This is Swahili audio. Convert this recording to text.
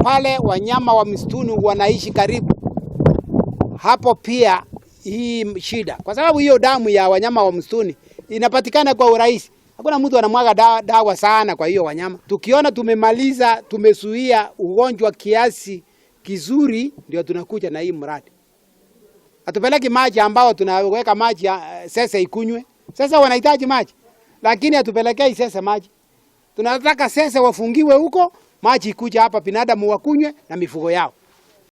Pale wanyama wa msituni wanaishi karibu hapo, pia hii shida, kwa sababu hiyo damu ya wanyama wa msituni inapatikana kwa urahisi. Hakuna mtu anamwaga dawa sana kwa hiyo wanyama. Tukiona tumemaliza, tumezuia ugonjwa kiasi kizuri, ndio tunakuja na hii mradi. Hatupeleki maji ambao tunaweka maji sasa ikunywe. Sasa wanahitaji maji, lakini hatupelekei sasa maji. Tunataka sasa wafungiwe huko, maji ikuja hapa, binadamu wakunywe na mifugo yao.